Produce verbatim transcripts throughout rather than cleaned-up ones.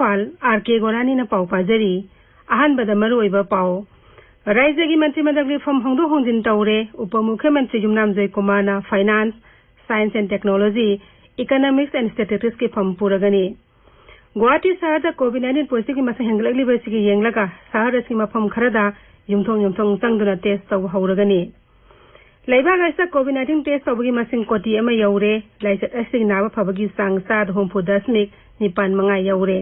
ꯄꯥꯜ, R ꯀꯦ ꯒꯣꯔꯥꯅꯤꯅ ꯄꯥꯎ ꯄꯥꯖꯔꯤ꯫ ꯑꯍꯥꯟꯕꯗ ꯃꯔꯨꯑꯣꯏꯕ ꯄꯥꯎ꯫ ꯔꯥꯖ꯭ꯌꯒꯤ ꯃꯟꯇ꯭ꯔꯤ ꯃꯟꯗꯜꯒꯤ ꯐꯝ ꯍꯣꯡꯗꯣꯛ ꯍꯣꯡꯖꯤꯟ ꯇꯧꯔꯦ꯫ ꯎꯄ ꯃꯨꯈ꯭ꯌ ꯃꯟꯇ꯭ꯔꯤ ꯌꯨꯝꯅꯥꯝ ꯖꯣꯏꯀꯨꯃꯥꯔꯅ Finance, Science and Technology, Economics and Statisticsꯀꯤ ꯐꯝ ꯄꯨꯔꯒꯅꯤ꯫ ꯒꯨꯋꯥꯍꯥꯇꯤ ꯁꯍꯔꯗ COVID nineteen positive ꯀꯤ ꯃꯁꯤꯡ ꯍꯦꯟꯒꯠꯂꯛꯂꯤꯕ ꯑꯁꯤꯒꯤ ꯌꯦꯡꯂꯒ ꯁꯍꯔ ꯑꯁꯤꯒꯤ ꯃꯐꯝ ꯈꯔꯗ ꯌꯨꯝꯊꯣꯡ ꯌꯨꯝꯊꯣꯡ ꯆꯪꯗꯨꯅ test ꯇꯧꯕ ꯍꯧꯔꯒꯅꯤ꯫ ꯂꯩꯕꯥꯛ ꯑꯁꯤꯗ COVID nineteen test ꯇꯧꯕꯒꯤ ꯃꯁꯤꯡ ꯀꯣꯇꯤ ꯑꯃ ꯌꯧꯔꯦ꯫ ꯂꯥꯏꯆꯠ ꯑꯁꯤꯒꯤ ꯅꯥꯕ ꯐꯕꯒꯤ ꯆꯥꯡ ꯆꯥꯗ ꯍꯨꯝꯐꯨ ꯗꯁꯃꯤꯛ ꯅꯤꯄꯥꯟ ꯃꯉꯥ ꯌꯧꯔꯦ꯫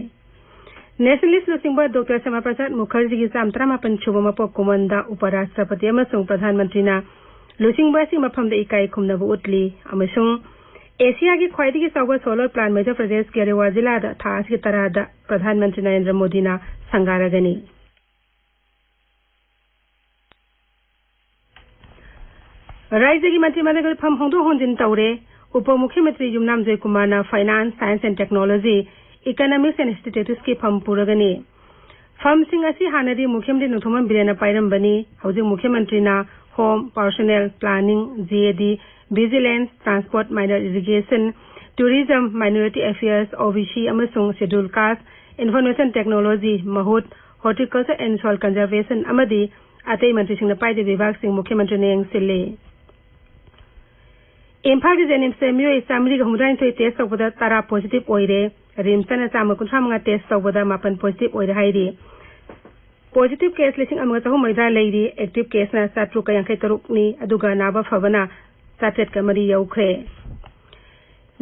Nationalist ꯂꯨꯆꯤꯡꯕ ꯗꯣꯛꯇꯔ ꯁ꯭ꯌꯥꯃꯥ ꯄ꯭ꯔꯁꯥꯗ ꯃꯨꯈꯔꯖꯤꯒꯤ ꯆꯥꯝ ꯇꯔꯥꯃꯥꯄꯟ ꯁꯨꯕ ꯃꯄꯣꯛ ꯀꯨꯝꯑꯣꯟꯗ ꯎꯄ ꯔꯥꯁꯇ꯭ꯔꯄꯇꯤ ꯑꯃꯁꯨꯡ ꯄ꯭ꯔꯙꯥꯟ ꯃꯟꯇ꯭ꯔꯤꯅ ꯂꯨꯆꯤꯡꯕ ꯑꯁꯤꯒꯤ ꯃꯐꯝꯗ ꯏꯀꯥꯏ ꯈꯨꯝꯅꯕ ꯎꯠꯂꯤ ꯑꯃꯁꯨꯡ ꯑꯦꯁꯤꯌꯥꯒꯤ ꯈ꯭ꯋꯥꯏꯗꯒꯤ ꯆꯥꯎꯕ solar plant ꯃꯙ꯭ꯌ ꯄ꯭ꯔꯗꯦꯁꯀꯤ ꯔꯦꯋꯥ ꯖꯤꯂꯥꯗ ꯊꯥ ꯑꯁꯤꯒꯤ ꯇꯔꯥꯗ ꯄ꯭ꯔꯙꯥꯟ ꯃꯟꯇ꯭ꯔꯤ ꯅꯔꯦꯟꯗ꯭ꯔ ꯃꯣꯗꯤꯅ ꯁꯪꯒꯥꯔꯒꯅꯤ꯫ ꯔꯥꯖ꯭ꯌꯒꯤ ꯃꯟꯇ꯭ꯔꯤ ꯃꯟꯗꯜꯒꯤ ꯐꯝ ꯍꯣꯡꯗꯣꯛ ꯍꯣꯡꯖꯤꯟ ꯇꯧꯔꯦ꯫ ꯎꯄ ꯃꯨꯈ꯭ꯌ ꯃꯟꯇ꯭ꯔꯤ ꯌꯨꯝꯅꯥꯝ ꯖꯣꯏꯀꯨꯃꯥꯔꯅ Finance, Science and Technology, Economics and Statisticsꯀꯤ ꯐꯝ ꯄꯨꯔꯒꯅꯤ꯫ ꯐꯝꯁꯤꯡ ꯑꯁꯤ ꯍꯥꯟꯅꯗꯤ ꯃꯨꯈ꯭ꯌ ꯃꯟꯇ꯭ꯔꯤ ꯅꯣꯡꯊꯣꯝꯕꯝ ꯕꯤꯔꯦꯟꯅ ꯄꯥꯏꯔꯝꯕꯅꯤ꯫ ꯍꯧꯖꯤꯛ ꯃꯨꯈ꯭ꯌ ꯃꯟꯇ꯭ꯔꯤꯅ Home, Personnel, Planning, GAD, Vigilance, Transport, Minor Irrigation, Tourism, Minority Affairs, OBC ꯑꯃꯁꯨꯡ Scheduled Caste, Information Technology, ꯃꯍꯨꯠ, Horticulture and Soil Conservation ꯑꯃꯗꯤ ꯑꯇꯩ ꯃꯟꯇ꯭ꯔꯤꯁꯤꯡꯅ ꯄꯥꯏꯗꯕ ꯕꯤꯚꯥꯒꯁꯤꯡ ꯃꯨꯈ꯭ꯌ ꯃꯟꯇ꯭ꯔꯤꯅ ꯌꯦꯡꯁꯤꯜꯂꯤ꯫ ꯏꯝꯐꯥꯜꯒꯤ JNIMSꯇ ꯃꯤꯑꯣꯏ ꯆꯥꯃꯔꯤꯒ ꯍꯨꯝꯐꯨꯇꯔꯥꯅꯤꯊꯣꯏ test ꯇꯧꯕꯗ ꯇꯔꯥ positive ꯑꯣꯏꯔꯦ꯫ RIMSꯇꯅ ꯆꯥꯝꯃ ꯀꯨꯟꯊ꯭ꯔꯥ ꯃꯉꯥ test ꯇꯧꯕꯗ ꯃꯥꯄꯟ positive ꯑꯣꯏꯔꯦ ꯍꯥꯏꯔꯤ꯫ Positive case ꯂꯤꯁꯤꯡ ꯑꯃꯒ ꯆꯍꯨꯝ ꯃꯧꯗ꯭ꯔꯥ ꯂꯩꯔꯤ꯫ Active caseꯅ ꯆꯥꯇ꯭ꯔꯨꯛꯀ ꯌꯥꯡꯈꯩ ꯇꯔꯨꯛꯅꯤ, ꯑꯗꯨꯒ ꯅꯥꯕ ꯐꯕꯅ ꯆꯥꯇ꯭ꯔꯦꯠꯀ ꯃꯔꯤ ꯌꯧꯈ꯭ꯔꯦ꯫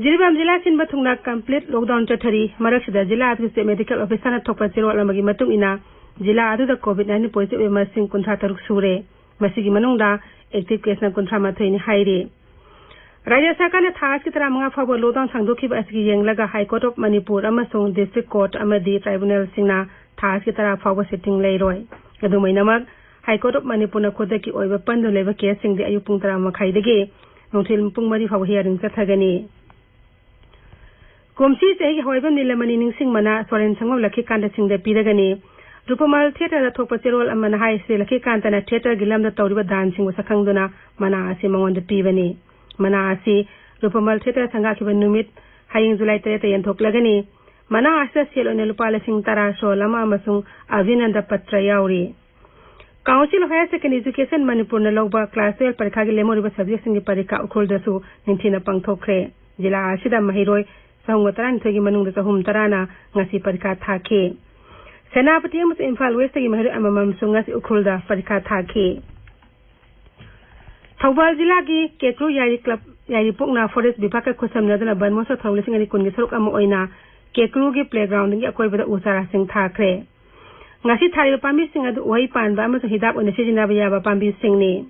ꯖꯤꯔꯤꯕꯥꯝ ꯖꯤꯂꯥ ꯁꯤꯟꯕ ꯊꯨꯡꯅ complete lockdown ꯆꯠꯊꯔꯤ꯫ ꯃꯔꯛꯁꯤꯗ ꯖꯤꯂꯥ ꯑꯗꯨꯒꯤ chief medical officerꯅ ꯊꯣꯛꯄ ꯆꯦꯔꯣꯜ ꯑꯃꯒꯤ ꯃꯇꯨꯡ ꯏꯟꯅ, ꯖꯤꯂꯥ ꯑꯗꯨꯗ COVID nineteen positive ꯑꯣꯏꯕ ꯃꯁꯤꯡ ꯀꯨꯟꯊ꯭ꯔꯥ ꯇꯔꯨꯛ ꯁꯨꯔꯦ꯫ ꯃꯁꯤꯒꯤ ꯃꯅꯨꯡꯗ active caseꯅ ꯀꯨꯟꯊ꯭ꯔꯥ ꯃꯥꯊꯣꯏꯅꯤ ꯍꯥꯏꯔꯤ꯫ ꯔꯥꯖ꯭ꯌ ꯁꯔꯀꯥꯔꯅ ꯊꯥ ꯑꯁꯤꯒꯤ ꯇꯔꯥꯃꯉꯥ ꯐꯥꯎꯕ lockdown ꯁꯥꯡꯗꯣꯛꯈꯤꯕ ꯑꯁꯤꯒꯤ ꯌꯦꯡꯂꯒ High Court of ꯃꯅꯤꯄꯨꯔ ꯑꯃꯁꯨꯡ District Court ꯑꯃꯗꯤ tribunalꯁꯤꯡꯅ ꯊꯥ ꯑꯁꯤꯒꯤ ꯇꯔꯥ ꯐꯥꯎꯕ sitting ꯂꯩꯔꯣꯏ꯫ ꯑꯗꯨꯝ ꯑꯣꯏꯅꯃꯛ, High Court of ꯃꯅꯤꯄꯨꯔꯅ ꯈꯨꯗꯛꯀꯤ ꯑꯣꯏꯕ ꯄꯟꯗꯨꯅ ꯂꯩꯕ caseꯁꯤꯡꯗꯤ ꯑꯌꯨꯛ ꯄꯨꯡ ꯇꯔꯥ ꯃꯈꯥꯏꯗꯒꯤ ꯅꯨꯡꯊꯤꯜ ꯄꯨꯡ ꯃꯔꯤ ꯐꯥꯎꯕ hearing ꯆꯠꯊꯒꯅꯤ꯫ ꯀꯨꯝꯁꯤ ꯆꯍꯤꯒꯤ ꯍꯋꯥꯏꯕꯝ ꯅꯤꯂꯃꯅꯤ ꯅꯤꯡꯁꯤꯡ ꯃꯅꯥ ꯁꯣꯔꯦꯟ ꯁꯪꯕꯝ ꯂꯛꯈꯤꯀꯥꯟꯇ ꯁꯤꯡꯗ ꯄꯤꯔꯒꯅꯤ꯫ ꯔꯨꯄꯃꯜ theatreꯗ ꯊꯣꯛꯄ ꯆꯦꯔꯣꯜ ꯑꯃꯅ ꯍꯥꯏ, ꯁ꯭ꯔꯤ ꯂꯛꯈꯤꯀꯥꯟꯇꯅ theatreꯒꯤ ꯂꯝꯗ ꯇꯧꯔꯤꯕ ꯗꯥꯟꯁꯤꯡꯕꯨ ꯁꯛꯈꯪꯗꯨꯅ ꯃꯅꯥ ꯑꯁꯤ ꯃꯉꯣꯟꯗ ꯄꯤꯕꯅꯤ꯫ ꯃꯅꯥ ꯑꯁꯤ ꯔꯨꯄꯃꯜ theatre ꯁꯪꯒꯥꯈꯤꯕ ꯅꯨꯃꯤꯠ, ꯍꯌꯦꯡ ꯖꯨꯂꯥꯏ ꯇꯔꯦꯠꯇ ꯌꯦꯟꯊꯣꯛꯂꯒꯅꯤ꯫ ꯃꯅꯥ ꯑꯁꯤꯗ ꯁꯦꯜ ꯑꯣꯏꯅ ꯂꯨꯄꯥ ꯂꯤꯁꯤꯡ ꯇꯔꯥ ꯁꯣꯜ ꯑꯃ ꯑꯃꯁꯨꯡ ꯑꯕꯤꯅꯟꯗ ꯄꯇ꯭ꯔ ꯌꯥꯎꯔꯤ꯫ Council of Higher Secondary Education ꯃꯅꯤꯄꯨꯔꯅ ꯂꯧꯕ class twelve ꯄꯔꯤꯈꯥꯒꯤ ꯂꯦꯝꯍꯧꯔꯤꯕ subjectꯁꯤꯡꯒꯤ ꯄꯔꯤꯈꯥ ꯎꯈ꯭ꯔꯨꯜꯗꯁꯨ ꯅꯤꯡꯊꯤꯅ ꯄꯥꯡꯊꯣꯛꯈ꯭ꯔꯦ꯫ ꯖꯤꯂꯥ ꯑꯁꯤꯗ ꯃꯍꯩꯔꯣꯏ ꯆꯍꯨꯝꯒ ꯇꯔꯥꯅꯤꯊꯣꯏꯒꯤ ꯃꯅꯨꯡꯗ ꯆꯍꯨꯝ ꯇꯔꯥꯅ ꯉꯁꯤ ꯄꯔꯤꯈꯥ ꯊꯥꯈꯤ꯫ ꯁꯦꯅꯥꯄꯇꯤ ꯑꯃꯁꯨꯡ ꯏꯝꯐꯥꯜ Westꯇꯒꯤ ꯃꯍꯩꯔꯣꯏ ꯑꯃꯃꯝꯁꯨ ꯉꯁꯤ ꯎꯈ꯭ꯔꯨꯜꯗ ꯄꯔꯤꯈꯥ ꯊꯥꯈꯤ꯫ ꯊꯧꯕꯥꯜ ꯖꯤꯂꯥꯒꯤ ꯀꯦꯀ꯭ꯔꯨ ꯌꯥꯏꯔꯤ club ꯌꯥꯏꯔꯤꯄꯣꯛꯅ forest ꯕꯤꯚꯥꯒꯀ ꯈꯨꯠꯁꯝꯅꯗꯨꯅ ꯕꯟ ꯃꯍꯣꯠꯁꯣ ꯊꯧꯔꯝ ꯂꯤꯁꯤꯡ ꯑꯅꯤ ꯀꯨꯟꯒꯤ ꯁꯔꯨꯛ ꯑꯃ ꯑꯣꯏꯅ ꯀꯦꯀ꯭ꯔꯨꯒꯤ playgroundꯒꯤ ꯑꯀꯣꯏꯕꯗ ꯎ ꯆꯥꯔꯥꯁꯤꯡ ꯊꯥꯈ꯭ꯔꯦ꯫ ꯉꯁꯤ ꯊꯥꯔꯤꯕ ꯄꯥꯝꯕꯤꯁꯤꯡ ꯑꯗꯨ ꯎꯍꯩ ꯄꯥꯟꯕ ꯑꯃꯁꯨꯡ ꯍꯤꯗꯥꯛ ꯑꯣꯏꯅ ꯁꯤꯖꯤꯟꯅꯕ ꯌꯥꯕ ꯄꯥꯝꯕꯤꯁꯤꯡꯅꯤ꯫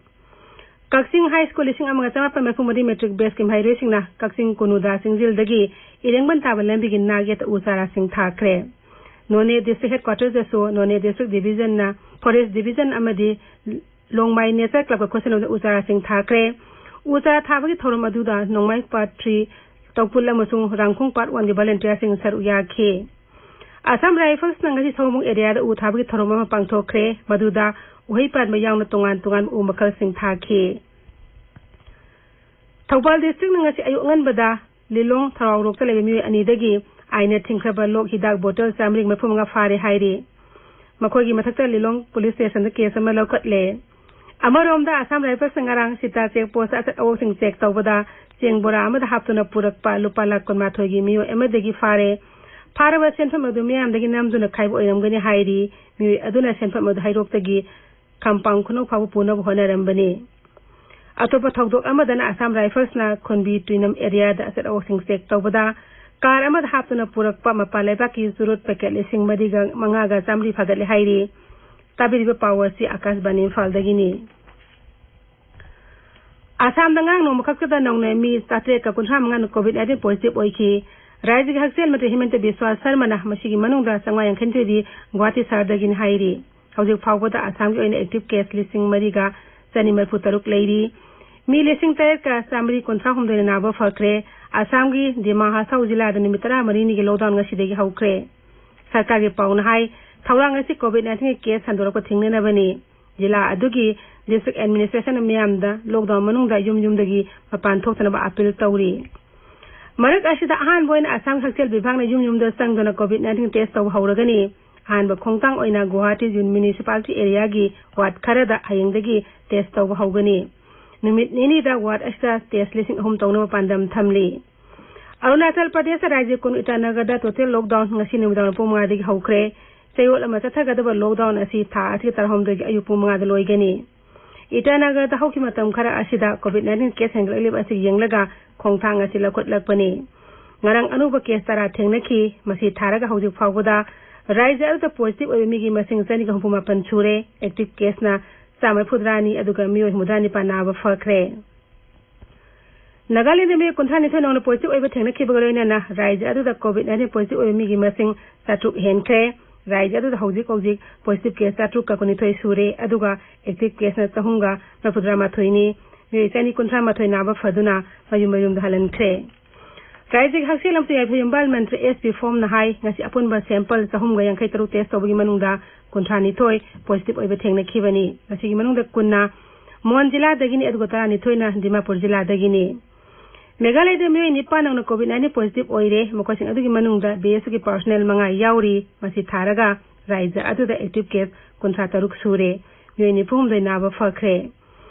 ꯀꯛꯆꯤꯡ High School ꯂꯤꯁꯤꯡ ꯑꯃꯒ ꯆꯃꯥꯄꯟ ꯃꯔꯤꯐꯨ ꯃꯔꯤ matric batchꯀꯤ ꯃꯍꯩꯔꯣꯏꯁꯤꯡꯅ ꯀꯛꯆꯤꯡ ꯀꯨꯅꯨꯗꯥ ꯆꯤꯡꯖꯤꯜꯗꯒꯤ ꯏꯔꯦꯡꯕꯟ ꯇꯥꯕ ꯂꯝꯕꯤꯒꯤ ꯅꯥꯛ ꯌꯦꯠꯇ ꯎ ꯆꯥꯔꯥꯁꯤꯡ ꯊꯥꯈ꯭ꯔꯦ꯫ ꯅꯣꯅꯦ district headquarterꯗꯁꯨ ꯅꯣꯅꯦ district divisionꯅ forest division ꯑꯃꯗꯤ ꯂꯣꯡꯃꯥꯏ nature clubꯀ ꯈꯨꯠꯁꯝꯅꯗꯨꯅ ꯎ ꯆꯥꯔꯥꯁꯤꯡ ꯊꯥꯈ꯭ꯔꯦ꯫ ꯎ ꯆꯥꯔꯥ ꯊꯥꯕꯒꯤ ꯊꯧꯔꯝ ꯑꯗꯨꯗ ꯅꯣꯡꯃꯥꯏ part three, ꯇꯧꯄꯨꯜ ꯑꯃꯁꯨꯡ ꯔꯥꯡꯈꯣꯡ part oneꯒꯤ volunteerꯁꯤꯡ ꯁꯔꯨꯛ ꯌꯥꯈꯤ꯫ Assam Riflesꯅ ꯉꯁꯤ ꯁꯑꯣꯝꯕꯨꯡ areaꯗ ꯎ ꯊꯥꯕꯒꯤ ꯊꯧꯔꯝ ꯑꯃ ꯄꯥꯡꯊꯣꯛꯈ꯭ꯔꯦ꯫ ꯃꯗꯨꯗ ꯎꯍꯩ ꯄꯥꯟꯕ ꯌꯥꯎꯅ ꯇꯣꯉꯥꯟ ꯇꯣꯉꯥꯟꯕ ꯎ ꯃꯈꯜꯁꯤꯡ ꯊꯥꯈꯤ꯫ ꯊꯧꯕꯥꯜ districtꯅ ꯉꯁꯤ ꯑꯌꯨꯛ ꯑꯉꯟꯕꯗ ꯂꯤꯂꯣꯡ ꯊꯧꯔꯥꯎꯔꯣꯛꯇ ꯂꯩꯕ ꯃꯤꯑꯣꯏ ꯑꯅꯤꯗꯒꯤ ꯑꯥꯏꯟꯅ ꯊꯤꯡꯈ꯭ꯔꯕ ꯂꯣꯛ ꯍꯤꯗꯥꯛ bottle ꯆꯥꯃꯔꯤ ꯃꯔꯤꯐꯨ ꯃꯉꯥ ꯐꯥꯔꯦ ꯍꯥꯏꯔꯤ꯫ ꯃꯈꯣꯏꯒꯤ ꯃꯊꯛꯇ ꯂꯤꯂꯣꯡ police stationꯗ case ꯑꯃ ꯂꯧꯈꯠꯂꯦ꯫ ꯑꯃꯔꯣꯝꯗ Assam Riflesꯅ ꯉꯔꯥꯡ ꯁꯤꯇꯥ check postꯇ ꯑꯆꯠ ꯑꯋꯣꯛꯁꯤꯡ check ꯇꯧꯕꯗ ꯆꯦꯡ ꯕꯣꯔꯥ ꯑꯃꯗ ꯍꯥꯞꯇꯨꯅ ꯄꯨꯔꯛꯄ ꯂꯨꯄꯥ ꯂꯥꯈ ꯀꯨꯟꯃꯥꯊꯣꯏꯒꯤ ꯃꯤꯑꯣꯏ ꯑꯃꯗꯒꯤ ꯐꯥꯔꯦ꯫ ꯐꯥꯔꯕ ꯁꯦꯟꯐꯝ ꯑꯗꯨ ꯃꯤꯌꯥꯝꯗꯒꯤ ꯅꯝꯗꯨꯅ ꯈꯥꯏꯕ ꯑꯣꯏꯔꯝꯒꯅꯤ ꯍꯥꯏꯔꯤ꯫ ꯃꯤꯑꯣꯏ ꯑꯗꯨꯅ ꯁꯦꯟꯐꯝ ꯑꯗꯨ ꯍꯩꯔꯣꯛꯇꯒꯤ ꯈꯝꯄꯥꯡ ꯈꯨꯅꯧ ꯐꯥꯎꯕ ꯄꯨꯅꯕ ꯍꯣꯠꯅꯔꯝꯕꯅꯤ꯫ ꯑꯇꯣꯞꯄ ꯊꯧꯗꯣꯛ ꯑꯃꯗꯅ Assam Riflesꯅ ꯈꯨꯟꯕꯤ ꯇꯨꯏꯅꯝ areaꯗ ꯑꯆꯠ ꯑꯋꯣꯛꯁꯤꯡ check ꯇꯧꯕꯗ car ꯑꯃꯗ ꯍꯥꯞꯇꯨꯅ ꯄꯨꯔꯛꯄ ꯃꯄꯥꯟ ꯂꯩꯕꯥꯛꯀꯤ ꯆꯨꯔꯨꯠ packet ꯂꯤꯁꯤꯡ ꯃꯔꯤꯒ ꯃꯉꯥꯒ ꯆꯥꯃꯔꯤ ꯐꯥꯒꯠꯂꯦ ꯍꯥꯏꯔꯤ꯫ ꯇꯥꯕꯤꯔꯤꯕ ꯄꯥꯎ ꯑꯁꯤ ꯑꯀꯥꯁꯕꯥꯅꯤ ꯏꯝꯐꯥꯜꯗꯒꯤꯅꯤ꯫ ꯑꯁꯥꯝꯗ ꯉꯔꯥꯡ ꯅꯣꯡꯃ ꯈꯛꯇꯗ ꯅꯧꯅ ꯃꯤ ꯆꯥꯇ꯭ꯔꯦꯠꯀ ꯀꯨꯟꯊ꯭ꯔꯥ ꯃꯉꯥꯅ COVID nineteen positive ꯑꯣꯏꯈꯤ꯫ ꯔꯥꯖ꯭ꯌꯒꯤ ꯍꯛꯁꯦꯜ ꯃꯟꯇ꯭ꯔꯤ ꯍꯤꯃꯟꯇ ꯕꯤꯁ꯭ꯋꯥ ꯁꯔꯃꯅ ꯃꯁꯤꯒꯤ ꯃꯅꯨꯡꯗ ꯆꯥꯝꯃꯉꯥ ꯌꯥꯡꯈꯩꯅꯤꯊꯣꯏꯗꯤ ꯒꯨꯋꯥꯍꯥꯇꯤ ꯁꯍꯔꯗꯒꯤꯅꯤ ꯍꯥꯏꯔꯤ꯫ ꯍꯧꯖꯤꯛ ꯐꯥꯎꯕꯗ ꯑꯁꯥꯝꯒꯤ ꯑꯣꯏꯅ active case ꯂꯤꯁꯤꯡ ꯃꯔꯤꯒ ꯆꯅꯤ ꯃꯔꯤꯐꯨ ꯇꯔꯨꯛ ꯂꯩꯔꯤ꯫ ꯃꯤ ꯂꯤꯁꯤꯡ ꯇꯔꯦꯠꯀ ꯆꯥꯃꯔꯤ ꯀꯨꯟꯊ꯭ꯔꯥ ꯍꯨꯝꯗꯣꯏꯅ ꯅꯥꯕ ꯐꯈ꯭ꯔꯦ꯫ ꯑꯁꯥꯝꯒꯤ ꯗꯤꯃꯥ ꯍꯥꯁꯥꯎ ꯖꯤꯂꯥꯗ ꯅꯨꯃꯤꯠ ꯇꯔꯥꯃꯔꯤꯅꯤꯒꯤ lockdown ꯉꯁꯤꯗꯒꯤ ꯍꯧꯈ꯭ꯔꯦ꯫ ꯁꯔꯀꯥꯔꯒꯤ ꯄꯥꯎꯅ ꯍꯥꯏ, ꯊꯧꯔꯥꯡ ꯑꯁꯤ COVID nineteenꯒꯤ case ꯁꯟꯗꯣꯔꯛꯄ ꯊꯤꯡꯅꯅꯕꯅꯤ꯫ ꯖꯤꯂꯥ ꯑꯗꯨꯒꯤ district administration ꯃꯤꯌꯥꯝꯗ lockdown ꯃꯅꯨꯡꯗ ꯌꯨꯝ ꯌꯨꯝꯗꯒꯤ ꯃꯄꯥꯟ ꯊꯣꯛꯇꯅꯕ appeal ꯇꯧꯔꯤ꯫ ꯃꯔꯛ ꯑꯁꯤꯗ ꯑꯍꯥꯟꯕ ꯑꯣꯏꯅ ꯑꯁꯥꯝ ꯍꯛꯁꯦꯜ ꯕꯤꯚꯥꯒꯅ ꯌꯨꯝ ꯌꯨꯝꯗ ꯆꯪꯗꯨꯅ COVID nineteen test ꯇꯧꯕ ꯍꯧꯔꯒꯅꯤ꯫ ꯑꯍꯥꯟꯕ ꯈꯣꯡꯊꯥꯡ ꯑꯣꯏꯅ ꯒꯨꯋꯥꯍꯥꯇꯤ ꯖꯣꯟ ꯃ꯭ꯌꯨꯅꯤꯁꯤꯄꯥꯂꯤꯇꯤ ꯑꯦꯔꯤꯌꯥꯒꯤ ꯋꯥꯔꯗ ꯈꯔꯗ ꯍꯌꯦꯡꯗꯒꯤ ꯇꯦꯁ ꯇꯧꯕ ꯍꯧꯒꯅꯤ꯫ ꯅꯨꯃꯤꯠ ꯅꯤꯅꯤꯗ ꯋꯥꯔꯗ ꯑꯁꯤꯗ ꯇꯦꯁ ꯂꯤꯁꯤꯡ ꯑꯍꯨꯝ ꯇꯧꯅꯕ ꯄꯥꯟꯗꯝ ꯊꯝꯂꯤ꯫ ꯑꯔꯨꯅꯥꯆꯜ ꯄ꯭ꯔꯗꯦꯁꯇ ꯔꯥꯖ꯭ꯌ ꯀꯨꯟ ꯏꯇꯥꯅꯒꯔꯗ ꯇꯣꯇꯦꯜ ꯂꯣꯛꯗꯥꯎꯟ ꯉꯁꯤ ꯅꯨꯃꯤꯗꯥꯡ ꯄꯨꯡ ꯃꯉꯥꯗꯒꯤ ꯍꯧꯈ꯭ꯔꯦ꯫ ꯆꯌꯣꯜ ꯑꯃ ꯆꯠꯊꯒꯗꯕ ꯂꯣꯛꯗꯥꯎꯟ ꯑꯁꯤ ꯊꯥ ꯑꯁꯤꯒꯤ ꯇꯔꯥꯍꯨꯝꯗꯣꯏꯒꯤ ꯑꯌꯨꯛ ꯄꯨꯡ ꯃꯉꯥꯗ ꯂꯣꯏꯒꯅꯤ꯫ ꯏꯇꯥꯅꯒꯔꯗ ꯍꯧꯈꯤꯕ ꯃꯇꯝ ꯈꯔ ꯑꯁꯤꯗ COVID nineteen ꯀꯦꯁ ꯍꯦꯟꯒꯠꯂꯛꯂꯤꯕ ꯑꯁꯤ ꯌꯦꯡꯂꯒ ꯈꯣꯡꯊꯥꯡ ꯑꯁꯤ ꯂꯧꯈꯠꯂꯛꯄꯅꯤ꯫ ꯉꯔꯥꯡ ꯑꯅꯧꯕ ꯀꯦꯁ ꯇꯔꯥ ꯊꯦꯡꯅꯈꯤ꯫ ꯃꯁꯤ ꯊꯥꯔꯒ ꯍꯧꯖꯤꯛ ꯐꯥꯎꯕꯗ ꯔꯥꯖ꯭ꯌ ꯑꯗꯨꯗ ꯄꯣꯖꯤꯇꯤꯚ ꯑꯣꯏꯕ ꯃꯤꯒꯤ ꯃꯁꯤꯡ ꯆꯅꯤꯒ ꯍꯨꯝꯐꯨ ꯃꯥꯄꯟ ꯁꯨꯔꯦ꯫ ꯑꯦꯛꯇꯤꯚ ꯀꯦꯁꯅ ꯆꯥꯝꯃ ꯃꯔꯤꯐꯨꯇꯔꯥꯅꯤ, ꯑꯗꯨꯒ ꯃꯤꯑꯣꯏ ꯍꯨꯝꯐꯨꯇꯔꯥ ꯅꯤꯄꯥꯟ ꯅꯥꯕ ꯐꯈ꯭ꯔꯦ꯫ ꯅꯥꯒꯥꯂꯦꯟꯗ ꯃꯤꯑꯣꯏ ꯀꯨꯟꯊ꯭ꯔꯥ ꯅꯤꯊꯣꯏ ꯅꯧꯅ ꯄꯣꯖꯤꯇꯤꯚ ꯑꯣꯏꯕ ꯊꯦꯡꯅꯈꯤꯕꯒ ꯂꯣꯏꯅꯅ ꯔꯥꯖ꯭ꯌ ꯑꯗꯨꯗ COVID nineteen ꯄꯣꯖꯤꯇꯤꯚ ꯑꯣꯏꯕ ꯃꯤꯒꯤ ꯃꯁꯤꯡ ꯆꯥꯇ꯭ꯔꯨꯛ ꯍꯦꯟꯈ꯭ꯔꯦ꯫ ꯔꯥꯖ꯭ꯌ ꯑꯗꯨꯗ ꯍꯧꯖꯤꯛ ꯍꯧꯖꯤꯛ ꯄꯣꯖꯤꯇꯤꯚ ꯀꯦꯁ ꯆꯥꯇ꯭ꯔꯨꯛꯀ ꯀꯨꯟꯅꯤꯊꯣꯏ ꯁꯨꯔꯦ, ꯑꯗꯨꯒ ꯑꯦꯛꯇꯤꯚ ꯀꯦꯁꯅ ꯆꯍꯨꯝꯒ ꯃꯔꯤꯐꯨꯇꯔꯥ ꯃꯥꯊꯣꯏꯅꯤ꯫ ꯃꯤꯑꯣꯏ ꯆꯅꯤ ꯀꯨꯟꯊ꯭ꯔꯥ ꯃꯥꯊꯣꯏ ꯅꯥꯕ ꯐꯗꯨꯅ ꯃꯌꯨꯝ ꯃꯌꯨꯝꯗ ꯍꯜꯍꯟꯈ꯭ꯔꯦ꯫ ꯔꯥꯖ꯭ꯌꯒꯤ ꯍꯛꯁꯦꯜ ꯑꯃꯁꯨꯡ ꯌꯥꯏꯐ ꯌꯨꯝꯕꯥꯜ ꯃꯟꯇ꯭ꯔꯤ ꯑꯦꯁ ꯄꯤ ꯐꯣꯝꯅ ꯍꯥꯏ, ꯉꯁꯤ ꯑꯄꯨꯟꯕ ꯁꯦꯝꯄꯜ ꯆꯍꯨꯝꯒ ꯌꯥꯡꯈꯩ ꯇꯔꯨꯛ ꯇꯦꯁ ꯇꯧꯕꯒꯤ ꯃꯅꯨꯡꯗ ꯀꯨꯟꯊ꯭ꯔꯥ ꯅꯤꯊꯣꯏ ꯄꯣꯖꯤꯇꯤꯚ ꯑꯣꯏꯕ ꯊꯦꯡꯅꯈꯤꯕꯅꯤ꯫ ꯃꯁꯤꯒꯤ ꯃꯅꯨꯡꯗ ꯀꯨꯟꯅ ꯃꯣꯟ ꯖꯤꯂꯥꯗꯒꯤꯅꯤ, ꯑꯗꯨꯒ ꯇꯔꯥꯅꯤꯊꯣꯏꯅ ꯗꯤꯃꯥꯄꯨꯔ ꯖꯤꯂꯥꯗꯒꯤꯅꯤ꯫ ꯃꯦꯘꯥꯂꯌꯗ ꯃꯤꯑꯣꯏ ꯅꯤꯄꯥꯟ ꯅꯧꯅ COVID nineteen ꯄꯣꯖꯤꯇꯤꯚ ꯑꯣꯏꯔꯦ꯫ ꯃꯈꯣꯏꯁꯤꯡ ꯑꯗꯨꯒꯤ ꯃꯅꯨꯡꯗ ꯕꯤ ꯑꯦꯁ ꯑꯦꯐꯀꯤ ꯄꯥꯔꯁꯣꯅꯦꯜ ꯃꯉꯥ ꯌꯥꯎꯔꯤ꯫ ꯃꯁꯤ ꯊꯥꯔꯒ ꯔꯥꯖ꯭ꯌ ꯑꯗꯨꯗ ꯑꯦꯛꯇꯤꯚ ꯀꯦꯁ ꯀꯨꯟꯊ꯭ꯔꯥ ꯇꯔꯨꯛ ꯁꯨꯔꯦ꯫ ꯃꯤꯑꯣꯏ ꯅꯤꯐꯨ ꯍꯨꯝꯗꯣꯏ ꯅꯥꯕ ꯐꯈ꯭ꯔꯦ꯫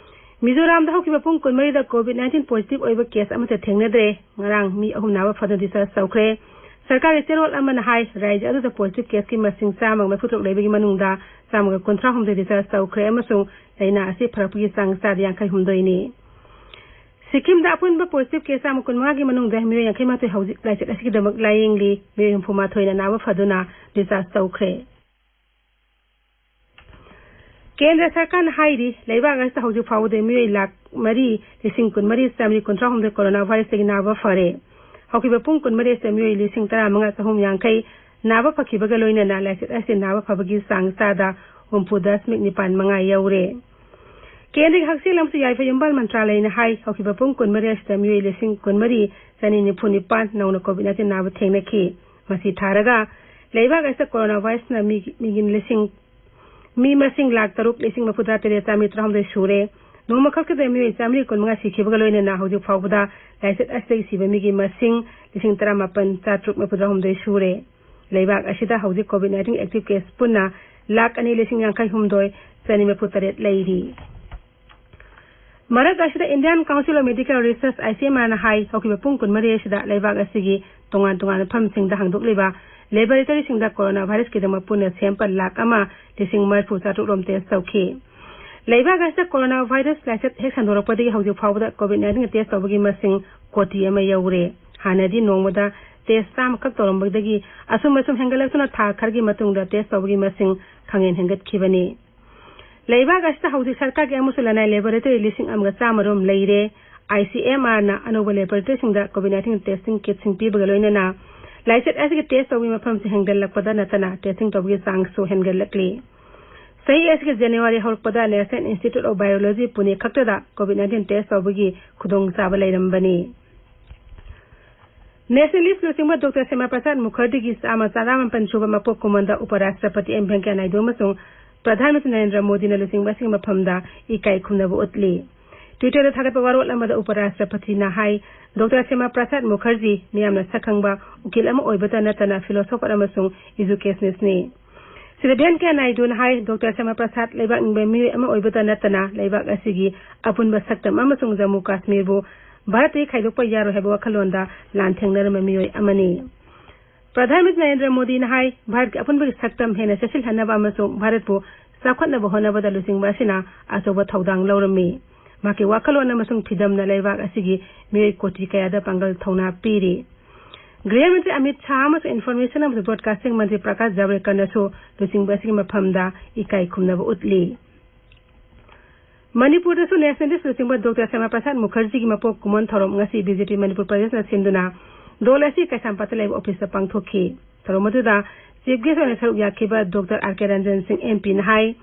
ꯃꯤꯖꯣꯔꯥꯝꯗ ꯍꯧꯈꯤꯕ ꯄꯨꯡ ꯀꯨꯟꯃꯔꯤꯗ COVID nineteen ꯄꯣꯖꯤꯇꯤꯚ ꯑꯣꯏꯕ ꯀꯦꯁ ꯑꯃꯠꯇ ꯊꯦꯡꯅꯗ꯭ꯔꯦ꯫ ꯉꯔꯥꯡ ꯃꯤ ꯑꯍꯨꯝ ꯅꯥꯕ ꯐꯗꯨꯅ ꯗꯤꯁꯆꯥꯔꯖ ꯇꯧꯈ꯭ꯔꯦ꯫ ꯁꯔꯀꯥꯔꯒꯤ ꯆꯦꯔꯣꯜ ꯑꯃꯅ ꯍꯥꯏ, ꯔꯥꯖ꯭ꯌ ꯑꯗꯨꯗ ꯄꯣꯖꯤꯇꯤꯚ ꯀꯦꯁꯀꯤ ꯃꯁꯤꯡ ꯆꯥꯝꯃꯒ ꯃꯔꯤꯐꯨꯇꯔꯨꯛ ꯂꯩꯕꯒꯤ ꯃꯅꯨꯡꯗ ꯆꯥꯝꯃꯒ ꯀꯨꯟꯊ꯭ꯔꯥ ꯍꯨꯝꯗꯣꯏ ꯗꯤꯁꯆꯥꯔꯖ ꯇꯧꯈ꯭ꯔꯦ ꯑꯃꯁꯨꯡ ꯂꯥꯏꯅꯥ ꯑꯁꯤ ꯐꯔꯛꯄꯒꯤ ꯆꯥꯡ ꯆꯥꯗ ꯌꯥꯡꯈꯩ ꯍꯨꯝꯗꯣꯏꯅꯤ꯫ ꯁꯤꯛꯀꯤꯝꯗ ꯑꯄꯨꯟꯕ ꯄꯣꯖꯤꯇꯤꯚ ꯀꯦꯁ ꯆꯥꯝꯃ ꯀꯨꯟꯃꯉꯥꯒꯤ ꯃꯅꯨꯡꯗ ꯃꯤꯑꯣꯏ ꯌꯥꯡꯈꯩ ꯃꯥꯊꯣꯏ ꯍꯧꯖꯤꯛ ꯂꯥꯏꯆꯠ ꯑꯁꯤꯒꯤꯗꯃꯛ ꯂꯥꯌꯦꯡꯂꯤ꯫ ꯃꯤꯑꯣꯏ ꯍꯨꯝꯐꯨ ꯃꯥꯊꯣꯏꯅ ꯅꯥꯕ ꯐꯗꯨꯅ ꯗꯤꯁꯆꯥꯔꯖ ꯇꯧꯈ꯭ꯔꯦ꯫ ꯀꯦꯟꯗ꯭ꯔ ꯁꯔꯀꯥꯔꯅ ꯍꯥꯏꯔꯤ, ꯂꯩꯕꯥꯛ ꯑꯁꯤꯗ ꯍꯧꯖꯤꯛ ꯐꯥꯎꯕꯗ ꯃꯤꯑꯣꯏ ꯂꯥꯈ ꯃꯔꯤ ꯂꯤꯁꯤꯡ ꯀꯨꯟꯃꯔꯤ ꯆꯥꯃꯔꯤ ꯀꯨꯟꯊ꯭ꯔꯥ ꯍꯨꯝꯗꯣꯏ ꯀꯣꯔꯣꯅꯥ ꯚꯥꯏꯔꯁꯇꯒꯤ ꯅꯥꯕ ꯐꯔꯦ꯫ ꯍꯧꯈꯤꯕ ꯄꯨꯡ ꯀꯨꯟꯃꯔꯤ ꯑꯁꯤꯗ ꯃꯤꯑꯣꯏ ꯂꯤꯁꯤꯡ ꯇꯔꯥꯃꯉꯥ ꯆꯍꯨꯝ ꯌꯥꯡꯈꯩ ꯅꯥꯕ ꯐꯈꯤꯕꯒ ꯂꯣꯏꯅꯅ ꯂꯥꯏꯆꯠ ꯑꯁꯤ ꯅꯥꯕ ꯐꯕꯒꯤ ꯆꯥꯡ ꯆꯥꯗ ꯍꯨꯝꯐꯨ ꯗꯁꯃꯤꯛ ꯅꯤꯄꯥꯟ ꯃꯉꯥ ꯌꯧꯔꯦ꯫ ꯀꯦꯟꯗ꯭ꯔꯒꯤ ꯍꯛꯁꯦꯜ ꯑꯃꯁꯨꯡ ꯌꯥꯏꯐ ꯌꯨꯝꯕꯥꯜ ꯃꯟꯇ꯭ꯔꯥꯂꯌꯅ ꯍꯥꯏ, ꯍꯧꯈꯤꯕ ꯄꯨꯡ ꯀꯨꯟꯃꯔꯤ ꯑꯁꯤꯗ ꯃꯤꯑꯣꯏ ꯂꯤꯁꯤꯡ ꯀꯨꯟꯃꯔꯤ ꯆꯅꯤ ꯅꯤꯐꯨ ꯅꯤꯄꯥꯟ ꯅꯧꯅ COVID nineteen ꯅꯥꯕ ꯊꯦꯡꯅꯈꯤ꯫ ꯃꯁꯤ ꯊꯥꯔꯒ ꯂꯩꯕꯥꯛ ꯑꯁꯤꯗ ꯀꯣꯔꯣꯅꯥ ꯚꯥꯏꯔꯁꯅ ꯃꯤ, ꯃꯤꯒꯤ ꯂꯤꯁꯤꯡ, ꯃꯤ ꯃꯁꯤꯡ ꯂꯥꯈ ꯇꯔꯨꯛ ꯂꯤꯁꯤꯡ ꯃꯔꯤꯐꯨꯇꯔꯥ ꯇꯔꯦꯠ ꯆꯥꯃꯔꯤ ꯇꯔꯥꯍꯨꯝꯗꯣꯏ ꯁꯨꯔꯦ꯫ ꯅꯣꯡꯃꯈꯛꯇꯗ ꯃꯤꯑꯣꯏ ꯆꯥꯃꯔꯤ ꯀꯨꯟꯃꯉꯥ ꯁꯤꯈꯤꯕꯒ ꯂꯣꯏꯅꯅ ꯍꯧꯖꯤꯛ ꯐꯥꯎꯕꯗ ꯂꯥꯏꯆꯠ ꯑꯁꯤꯗꯒꯤ ꯁꯤꯕ ꯃꯤꯒꯤ ꯃꯁꯤꯡ ꯂꯤꯁꯤꯡ ꯇꯔꯥꯃꯥꯄꯟ ꯆꯥꯇ꯭ꯔꯨꯛ ꯃꯔꯤꯐꯨꯇꯔꯥꯍꯨꯝꯗꯣꯏ ꯁꯨꯔꯦ꯫ ꯂꯩꯕꯥꯛ ꯑꯁꯤꯗ ꯍꯧꯖꯤꯛ COVID nineteen active case ꯄꯨꯟꯅ ꯂꯥꯈ ꯑꯅꯤ ꯂꯤꯁꯤꯡ ꯌꯥꯡꯈꯩ ꯍꯨꯝꯗꯣꯏ ꯆꯅꯤ ꯃꯔꯤꯐꯨ ꯇꯔꯦꯠ ꯂꯩꯔꯤ꯫ ꯃꯔꯛ ꯑꯁꯤꯗ Indian Council of Medical Research, ICMR ꯅ ꯍꯥꯏ, ꯍꯧꯈꯤꯕ ꯄꯨꯡ ꯀꯨꯟꯃꯔꯤ ꯑꯁꯤꯗ ꯂꯩꯕꯥꯛ ꯑꯁꯤꯒꯤ ꯇꯣꯉꯥꯟ ꯇꯣꯉꯥꯟꯕ ꯃꯐꯝꯁꯤꯡꯗ ꯍꯥꯡꯗꯣꯛꯂꯤꯕ laboratory ꯁꯤꯡꯗ corona virus ꯀꯤꯗꯃꯛ ꯄꯨꯟꯅ sample ꯂꯥꯈ ꯑꯃ ꯂꯤꯁꯤꯡ ꯃꯔꯤꯐꯨ ꯆꯥꯇ꯭ꯔꯨꯛ ꯔꯣꯝ test ꯇꯧꯈꯤ꯫ ꯂꯩꯕꯥꯛ ꯑꯁꯤꯗ corona virus ꯂꯥꯏꯆꯠ ꯍꯦꯛ ꯁꯟꯗꯣꯔꯛꯄꯗꯒꯤ ꯍꯧꯖꯤꯛ ꯐꯥꯎꯕꯗ COVID nineteen test ꯇꯧꯕꯒꯤ ꯃꯁꯤꯡ ꯀꯣꯇꯤ ꯑꯃ ꯌꯧꯔꯦ꯫ ꯍꯥꯟꯅꯗꯤ ꯅꯣꯡꯃꯗ test ꯆꯥꯝꯃꯈꯛ ꯇꯧꯔꯝꯕꯗꯒꯤ ꯑꯁꯨꯝ ꯑꯁꯨꯝ ꯍꯦꯟꯒꯠꯂꯛꯇꯨꯅ ꯊꯥ ꯈꯔꯒꯤ ꯃꯇꯨꯡꯗ test ꯇꯧꯕꯒꯤ ꯃꯁꯤꯡ ꯈꯪꯍꯦꯟ ꯍꯦꯟꯒꯠꯈꯤꯕꯅꯤ꯫ ꯂꯩꯕꯥꯛ ꯑꯁꯤꯗ ꯍꯧꯖꯤꯛ ꯁꯔꯀꯥꯔꯒꯤ ꯑꯃꯁꯨ ꯂꯅꯥꯏ laboratory ꯂꯤꯁꯤꯡ ꯑꯃꯒ ꯆꯥꯝꯃ ꯔꯣꯝ ꯂꯩꯔꯦ꯫ ICMR ꯅ ꯑꯅꯧꯕ laboratory ꯁꯤꯡꯗ COVID nineteen testing kit ꯁꯤꯡ ꯄꯤꯕꯒ ꯂꯣꯏꯅꯅ ꯂꯥꯏꯆꯠ ꯑꯁꯤꯒꯤ test ꯇꯧꯕꯒꯤ ꯃꯐꯝꯁꯤꯡ ꯍꯦꯟꯒꯠꯂꯛꯄꯗ ꯅꯠꯇꯅ testing ꯇꯧꯕꯒꯤ ꯆꯥꯡꯁꯨ ꯍꯦꯟꯒꯠꯂꯛꯂꯤ꯫ ꯆꯍꯤ ꯑꯁꯤꯒꯤ January ꯍꯧꯔꯛꯄꯗ National Institute of Virology Pune ꯈꯛꯇꯗ COVID nineteen test ꯇꯧꯕꯒꯤ ꯈꯨꯗꯣꯡꯆꯥꯕ ꯂꯩꯔꯝꯕꯅꯤ꯫ Nationalist ꯂꯨꯆꯤꯡꯕ Doctor Shyama Prasad Mukherjee ꯒꯤ ꯆꯥꯝꯃ ꯇꯔꯥꯃꯥꯄꯟ ꯁꯨꯕ ꯃꯄꯣꯛ ꯀꯨꯝꯑꯣꯟꯗ ꯎꯄꯔꯥꯁꯇ꯭ꯔꯄꯇꯤ ꯑꯦꯝ ꯚꯦꯡꯀꯌꯥ ꯅꯥꯏꯗꯨ ꯑꯃꯁꯨꯡ ꯄ꯭ꯔꯙꯥꯟ ꯃꯟꯇ꯭ꯔꯤ ꯅꯔꯦꯟꯗ꯭ꯔ ꯃꯣꯗꯤꯅ ꯂꯨꯆꯤꯡꯕꯁꯤꯡꯒꯤ ꯃꯐꯝꯗ ꯏꯀꯥꯏ ꯈꯨꯝꯅꯕ ꯎꯠꯂꯤ꯫ Twitter ꯗ ꯊꯥꯒꯠꯄ ꯋꯥꯔꯣꯜ ꯑꯃꯗ ꯎꯄꯔꯥꯁꯇ꯭ꯔꯄꯇꯤꯅ ꯍꯥꯏ, ꯗꯣꯛꯇꯔ ꯁ꯭ꯌꯥꯃꯥ ꯄ꯭ꯔꯁꯥꯗ ꯃꯨꯈꯔꯖꯤ ꯃꯤꯌꯥꯝꯅ ꯁꯛꯈꯪꯕ ꯎꯀꯤꯜ ꯑꯃ ꯑꯣꯏꯕꯇ ꯅꯠꯇꯅ philosopher ꯑꯃꯁꯨꯡ educationist ꯅꯤ꯫ ꯁ꯭ꯔꯤ ꯚꯦꯡꯀꯌꯥ ꯅꯥꯏꯗꯨꯅ ꯍꯥꯏ, ꯗꯣꯛꯇꯔ ꯁ꯭ꯌꯥꯃꯥ ꯄ꯭ꯔꯁꯥꯗ ꯂꯩꯕꯥꯛ ꯅꯤꯡꯕ ꯃꯤꯑꯣꯏ ꯑꯃ ꯑꯣꯏꯕꯇ ꯅꯠꯇꯅ ꯂꯩꯕꯥꯛ ꯑꯁꯤꯒꯤ ꯑꯄꯨꯟꯕ ꯁꯛꯇꯝ ꯑꯃꯁꯨꯡ ꯖꯝꯃꯨ ꯀꯥꯁꯃꯤꯔꯕꯨ ꯚꯥꯔꯠꯇꯒꯤ ꯈꯥꯏꯗꯣꯛꯄ ꯌꯥꯔꯣꯏ ꯍꯥꯏꯕ ꯋꯥꯈꯜꯂꯣꯟꯗ ꯂꯥꯟ ꯊꯦꯡꯅꯔꯝꯕ ꯃꯤꯑꯣꯏ ꯑꯃꯅꯤ꯫ ꯄ꯭ꯔꯙꯥꯟ ꯃꯟꯇ꯭ꯔꯤ ꯅꯔꯦꯟꯗ꯭ꯔ ꯃꯣꯗꯤꯅ ꯍꯥꯏ, ꯚꯥꯔꯠꯀꯤ ꯑꯄꯨꯟꯕꯒꯤ ꯁꯛꯇꯝ ꯍꯦꯟꯅ ꯆꯦꯠꯁꯤꯜꯍꯟꯅꯕ ꯑꯃꯁꯨꯡ ꯚꯥꯔꯠꯄꯨ ꯆꯥꯎꯈꯠꯅꯕ ꯍꯣꯠꯅꯕꯗ ꯂꯨꯆꯤꯡꯕ ꯑꯁꯤꯅ ꯑꯆꯧꯕ ꯊꯧꯗꯥꯡ ꯂꯧꯔꯝꯃꯤ꯫ ꯃꯍꯥꯛꯀꯤ ꯋꯥꯈꯜꯂꯣꯟ ꯑꯃꯁꯨꯡ ꯐꯤꯗꯝꯅ ꯂꯩꯕꯥꯛ ꯑꯁꯤꯒꯤ ꯃꯤꯑꯣꯏ ꯀꯣꯇꯤ ꯀꯌꯥꯗ ꯄꯥꯡꯒꯜ ꯊꯧꯅꯥ ꯄꯤꯔꯤ꯫ ꯒ꯭ꯔꯤꯍ ꯃꯟꯇ꯭ꯔꯤ ꯑꯃꯤꯠ ꯁꯥꯍ ꯑꯃꯁꯨꯡ information ꯑꯃꯁꯨꯡ broadcasting ꯃꯟꯇ꯭ꯔꯤ ꯄ꯭ꯔꯀꯥꯁ ꯖꯥꯕ꯭ꯔꯦꯀꯔꯅꯁꯨ ꯂꯨꯆꯤꯡꯕ ꯑꯁꯤꯒꯤ ꯃꯐꯝꯗ ꯏꯀꯥꯏ ꯈꯨꯝꯅꯕ ꯎꯠꯂꯤ꯫ ꯃꯅꯤꯄꯨꯔꯗꯁꯨ nationalist ꯂꯨꯆꯤꯡꯕ ꯗꯣꯛꯇꯔ ꯁ꯭ꯌꯥꯃꯥ ꯄ꯭ꯔꯁꯥꯗ ꯃꯨꯈꯔꯖꯤꯒꯤ ꯃꯄꯣꯛ ꯀꯨꯝꯑꯣꯟ ꯊꯧꯔꯝ ꯉꯁꯤ BJP ꯃꯅꯤꯄꯨꯔ ꯄ꯭ꯔꯗꯦꯁꯅ ꯁꯤꯟꯗꯨꯅ ꯗꯣꯜ ꯑꯁꯤ ꯀꯩꯁꯥꯝꯄꯥꯠꯇ ꯂꯩꯕ office ꯇ ꯄꯥꯡꯊꯣꯛꯈꯤ꯫ ꯊꯧꯔꯝ ꯑꯗꯨꯗ chief guest ꯑꯣꯏꯅ ꯁꯔꯨꯛ ꯌꯥꯈꯤꯕ ꯗꯣꯛꯇꯔ ꯑꯥꯔ ꯀꯦ ꯔꯟꯖꯟ ꯁꯤꯡ, MP ꯅ ꯍꯥꯏ,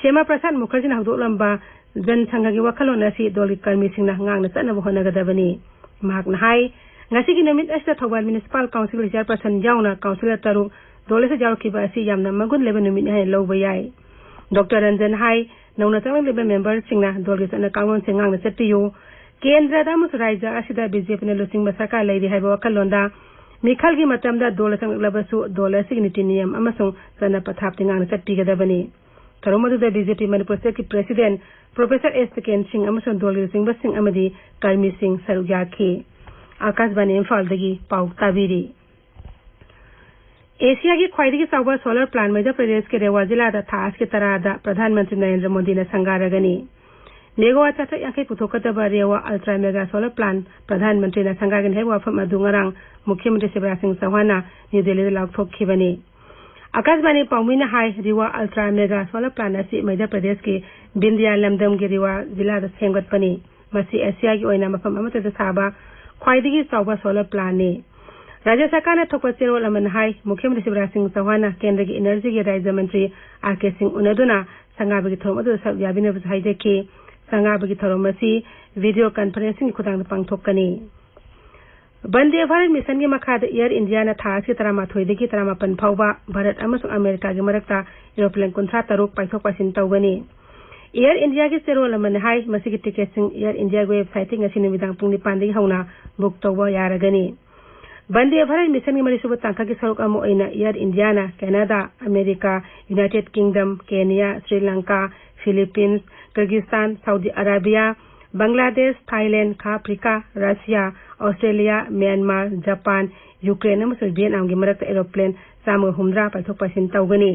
ꯁ꯭ꯌꯥꯃꯥ ꯄ꯭ꯔꯁꯥꯗ ꯃꯨꯈꯔꯖꯤꯅ ꯍꯧꯗꯣꯛꯂꯝꯕ ꯖꯟ ꯁꯪꯘꯒꯤ ꯋꯥꯈꯜꯂꯣꯟ ꯑꯁꯤ ꯗꯣꯜꯒꯤ ꯀꯔꯃꯤꯁꯤꯡꯅ ꯉꯥꯛꯅ ꯆꯠꯅꯕ ꯍꯣꯠꯅꯒꯗꯕꯅꯤ꯫ ꯃꯍꯥꯛꯅ ꯍꯥꯏ, ꯉꯁꯤꯒꯤ ꯅꯨꯃꯤꯠ ꯑꯁꯤꯗ ꯊꯧꯕꯥꯜ Municipal Council ꯒꯤ chairperson ꯌꯥꯎꯅ councillor ꯇꯔꯨꯛ ꯗꯣꯜ ꯑꯁꯤꯗ ꯌꯥꯎꯔꯛꯈꯤꯕ ꯑꯁꯤ ꯌꯥꯝꯅ ꯃꯒꯨꯟ ꯂꯩꯕ ꯅꯨꯃꯤꯠꯅꯤ ꯍꯥꯏꯅ ꯂꯧꯕ ꯌꯥꯏ꯫ ꯗꯣꯛꯇꯔ ꯔꯟꯖꯟ ꯍꯥꯏ, ꯅꯧꯅ ꯆꯪꯂꯛꯂꯤꯕ ꯃꯦꯝꯕꯔꯁꯤꯡꯅ ꯗꯣꯜꯒꯤ ꯆꯠꯅ ꯀꯥꯡꯂꯣꯟꯁꯤꯡ ꯉꯥꯛꯅ ꯆꯠꯄꯤꯌꯨ꯫ ꯀꯦꯟꯗ꯭ꯔꯗ ꯑꯃꯁꯨꯡ ꯔꯥꯖ꯭ꯌ ꯑꯁꯤꯗ ꯕꯤ ꯖꯦ ꯄꯤꯅ ꯂꯨꯆꯤꯡꯕ ꯁꯔꯀꯥꯔ ꯂꯩꯔꯤ ꯍꯥꯏꯕ ꯋꯥꯈꯜꯂꯣꯟꯗ ꯃꯤꯈꯜꯒꯤ ꯃꯇꯝꯗ ꯗꯣꯜ ꯆꯪꯂꯛꯂꯕꯁꯨ ꯗꯣꯜ ꯑꯁꯤꯒꯤ ꯅꯤꯇꯤ ꯅꯤꯌꯝ ꯑꯃꯁꯨꯡ ꯆꯠꯅ ꯄꯊꯥꯞꯇꯤ ꯉꯥꯛꯅ ꯆꯠꯄꯤꯒꯗꯕꯅꯤ꯫ ꯊꯧꯔꯝ ꯑꯗꯨꯗ ꯕꯤ ꯖꯦ ꯄꯤ ꯃꯅꯤꯄꯨꯔ ꯁ꯭ꯇꯦꯠꯀꯤ ꯄ꯭ꯔꯦꯁꯤꯗꯦꯟꯠ ꯄ꯭ꯔꯣꯐꯦꯁꯔ ꯑꯦꯁ ꯇꯀꯦꯟ ꯁꯤꯡ ꯑꯃꯁꯨꯡ ꯗꯣꯜꯒꯤ ꯂꯨꯆꯤꯡꯕꯁꯤꯡ ꯑꯃꯗꯤ ꯀꯔꯃꯤꯁꯤꯡ ꯁꯔꯨꯛ ꯌꯥꯈꯤ꯫ ꯑꯥꯀꯥꯁꯕꯥꯅꯤ ꯏꯝꯐꯥꯜꯗꯒꯤ ꯄꯥꯎ ꯇꯥꯕꯤꯔꯤ꯫ ꯑꯦꯁꯤꯌꯥꯒꯤ ꯈ꯭ꯋꯥꯏꯗꯒꯤ ꯆꯥꯎꯕ solar plant ꯃꯙ꯭ꯌ ꯄ꯭ꯔꯗꯦꯁꯀꯤ ꯔꯦꯋꯥ ꯖꯤꯂꯥꯗ ꯊꯥ ꯑꯁꯤꯒꯤ ꯇꯔꯥꯗ ꯄ꯭ꯔꯙꯥꯟ ꯃꯟꯇ꯭ꯔꯤ ꯅꯔꯦꯟꯗ꯭ꯔ ꯃꯣꯗꯤꯅ ꯁꯪꯒꯥꯔꯒꯅꯤ꯫ ꯃꯦꯒꯥꯋꯥꯠ ꯆꯥꯇ꯭ꯔꯦꯠ ꯌꯥꯡꯈꯩ ꯄꯨꯊꯣꯛꯀꯗꯕ Rewa ultra mega solar plant ꯄ꯭ꯔꯙꯥꯟ ꯃꯟꯇ꯭ꯔꯤꯅ ꯁꯪꯒꯥꯒꯅꯤ ꯍꯥꯏꯕ ꯋꯥꯐꯝ ꯑꯗꯨ ꯉꯔꯥꯡ ꯃꯨꯈ꯭ꯌ ꯃꯟꯇ꯭ꯔꯤ ꯁꯤꯕꯔꯥꯖ ꯁꯤꯡ ꯆꯧꯍꯥꯟꯅ ꯅ꯭ꯌꯨ ꯗꯦꯜꯂꯤꯗ ꯂꯥꯎꯊꯣꯛꯈꯤꯕꯅꯤ꯫ ꯑꯥꯀꯥꯁꯕꯥꯅꯤ ꯄꯥꯎꯃꯤꯅ ꯍꯥꯏ, Rewa ultra mega solar plant ꯑꯁꯤ ꯃꯙ꯭ꯌ ꯄ꯭ꯔꯗꯦꯁꯀꯤ ꯕꯤꯟꯗꯤꯌꯥ ꯂꯝꯗꯝꯒꯤ ꯔꯦꯋꯥ ꯖꯤꯂꯥꯗ ꯁꯦꯝꯒꯠꯄꯅꯤ꯫ ꯃꯁꯤ ꯑꯦꯁꯤꯌꯥꯒꯤ ꯑꯣꯏꯅ ꯃꯐꯝ ꯑꯃꯠꯇꯗ ꯁꯥꯕ ꯈ꯭ꯋꯥꯏꯗꯒꯤ ꯆꯥꯎꯕ solar plantꯅꯤ꯫ ꯔꯥꯖ꯭ꯌ ꯁꯔꯀꯥꯔꯅ ꯊꯣꯛꯄ ꯆꯦꯔꯣꯜ ꯑꯃꯅ ꯍꯥꯏ, ꯃꯨꯈ꯭ꯌ ꯃꯟꯇ꯭ꯔꯤ ꯁꯤꯕꯔꯥꯖ ꯁꯤꯡ ꯆꯧꯍꯥꯟꯅ ꯀꯦꯟꯗ꯭ꯔꯒꯤ energyꯒꯤ ꯔꯥꯖ꯭ꯌ ꯃꯟꯇ꯭ꯔꯤ ꯑꯥꯔ ꯀꯦ ꯁꯤꯡ ꯎꯅꯗꯨꯅ ꯁꯪꯒꯥꯕꯒꯤ ꯊꯧꯔꯝ ꯑꯗꯨꯗ ꯁꯔꯨꯛ ꯌꯥꯕꯤꯅꯕꯁꯨ ꯍꯥꯏꯖꯈꯤ꯫ ꯁꯪꯒꯥꯕꯒꯤ ꯊꯧꯔꯝ ꯑꯁꯤ video conferencingꯒꯤ ꯈꯨꯠꯊꯥꯡꯗ ꯄꯥꯡꯊꯣꯛꯀꯅꯤ꯫ ꯕꯟꯗꯦ ꯚꯥꯔꯠ ꯃꯤꯁꯟꯒꯤ ꯃꯈꯥꯗ ꯑꯦꯌꯔ ꯏꯟꯗꯤꯌꯥꯅ ꯊꯥ ꯑꯁꯤꯒꯤ ꯇꯔꯥꯃꯥꯊꯣꯏꯗꯒꯤ ꯇꯔꯥꯃꯥꯄꯟ ꯐꯥꯎꯕ ꯚꯥꯔꯠ ꯑꯃꯁꯨꯡ ꯑꯃꯦꯔꯤꯀꯥꯒꯤ ꯃꯔꯛꯇ aeroplane ꯀꯨꯟꯊ꯭ꯔꯥ ꯇꯔꯨꯛ ꯄꯥꯏꯊꯣꯛ ꯄꯥꯏꯁꯤꯟ ꯇꯧꯒꯅꯤ꯫ ꯑꯦꯌꯔ ꯏꯟꯗꯤꯌꯥꯒꯤ ꯆꯦꯔꯣꯜ ꯑꯃꯅ ꯍꯥꯏ, ꯃꯁꯤꯒꯤ ticketꯁꯤꯡ ꯑꯦꯌꯔ ꯏꯟꯗꯤꯌꯥꯒꯤ websiteꯇꯒꯤ ꯉꯁꯤ ꯅꯨꯃꯤꯗꯥꯡ ꯄꯨꯡ ꯅꯤꯄꯥꯟꯗꯒꯤ ꯍꯧꯅ book ꯇꯧꯕ ꯌꯥꯔꯒꯅꯤ꯫ ꯕꯟꯗꯦ ꯚꯥꯔꯠ ꯃꯤꯁꯟꯒꯤ ꯃꯔꯤꯁꯨꯕ ꯇꯥꯡꯀꯛꯀꯤ ꯁꯔꯨꯛ ꯑꯃ ꯑꯣꯏꯅ ꯑꯦꯌꯔ ꯏꯟꯗꯤꯌꯥꯅ Canada, America, United Kingdom, Kenya, Sri Lanka, Philippines, Kyrgyzstan, Saudi Arabia, Bangladesh, Thailand, ꯈꯥ Africa, Russia, Australia, Myanmar, Japan, Ukraine ꯑꯃꯁꯨꯡ ꯚꯤꯌꯦꯠꯅꯥꯝꯒꯤ ꯃꯔꯛꯇ aeroplane ꯆꯥꯝꯃꯒ ꯍꯨꯝꯗ꯭ꯔꯥ ꯄꯥꯏꯊꯣꯛ ꯄꯥꯏꯁꯤꯟ ꯇꯧꯒꯅꯤ꯫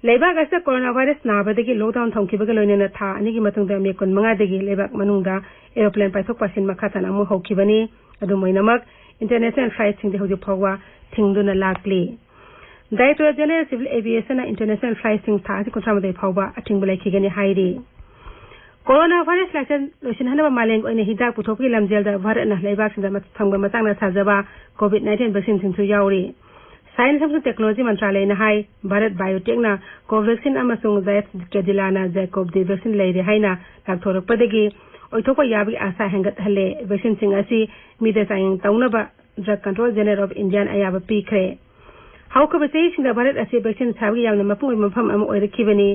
ꯂꯩꯕꯥꯛ ꯑꯁꯤꯗ corona virus ꯅꯥꯕꯗꯒꯤ lockdown ꯊꯝꯈꯤꯕꯒ ꯂꯣꯏꯅꯅ ꯊꯥ ꯑꯅꯤꯒꯤ ꯃꯇꯨꯡꯗ ꯃꯦ ꯀꯨꯟꯃꯉꯥꯗꯒꯤ ꯂꯩꯕꯥꯛ ꯃꯅꯨꯡꯗ aeroplane ꯄꯥꯏꯊꯣꯛ ꯄꯥꯏꯁꯤꯟ ꯃꯈꯥ ꯇꯥꯅ ꯑꯃꯨꯛ ꯍꯧꯈꯤꯕꯅꯤ꯫ ꯑꯗꯨꯝ ꯑꯣꯏꯅꯃꯛ, international flightꯁꯤꯡꯗꯤ ꯍꯧꯖꯤꯛ ꯐꯥꯎꯕ ꯊꯤꯡꯗꯨꯅ ꯂꯥꯛꯂꯤ꯫ Directorate General Civil Aviationꯅ international flightꯁꯤꯡ ꯊꯥ ꯑꯁꯤ ꯀꯨꯟꯊ꯭ꯔꯥ ꯃꯥꯊꯣꯏ ꯐꯥꯎꯕ ꯑꯊꯤꯡꯕ ꯂꯩꯈꯤꯒꯅꯤ ꯍꯥꯏꯔꯤ꯫ Corona virus ꯂꯥꯏꯆꯠ ꯂꯣꯏꯁꯤꯟꯍꯟꯅꯕ ꯃꯥꯂꯦꯝꯒꯤ ꯑꯣꯏꯅ ꯍꯤꯗꯥꯛ ꯄꯨꯊꯣꯛꯄꯒꯤ ꯂꯝꯖꯦꯜꯗ ꯚꯥꯔꯠꯅ ꯂꯩꯕꯥꯛꯁꯤꯡꯗ ꯃꯊ-, ꯐꯪꯕ ꯃꯆꯥꯛꯅ ꯁꯥꯖꯕ COVID nineteen vaccineꯁꯤꯡꯁꯨ ꯌꯥꯎꯔꯤ꯫ Science ꯑꯃꯁꯨꯡ Technology ꯃꯟꯇ꯭ꯔꯥꯂꯌꯅ ꯍꯥꯏ, ꯚꯥꯔꯠ Biotechꯅ Covaxin ꯑꯃꯁꯨꯡ Zayed Cadilana J-CoV-D vaccine ꯂꯩꯔꯦ ꯍꯥꯏꯅ ꯂꯥꯎꯊꯣꯔꯛꯄꯗꯒꯤ ꯑꯣꯏꯊꯣꯛꯄ ꯌꯥꯕꯒꯤ ꯑꯥꯁꯥ ꯍꯦꯟꯒꯠꯍꯜꯂꯦ꯫ Vaccineꯁꯤꯡ ꯑꯁꯤ ꯃꯤꯗ ꯆꯥꯡꯌꯦꯡ ꯇꯧꯅꯕ Drug Control General of Indiaꯅ ꯑꯌꯥꯕ ꯄꯤꯈ꯭ꯔꯦ꯫ ꯍꯧꯈꯤꯕ ꯆꯍꯤꯁꯤꯡꯗ ꯚꯥꯔꯠ ꯑꯁꯤ vaccine ꯁꯥꯕꯒꯤ ꯌꯥꯝꯅ ꯃꯄꯨꯡ ꯑꯣꯏꯕ ꯃꯐꯝ ꯑꯃ ꯑꯣꯏꯔꯛꯈꯤꯕꯅꯤ꯫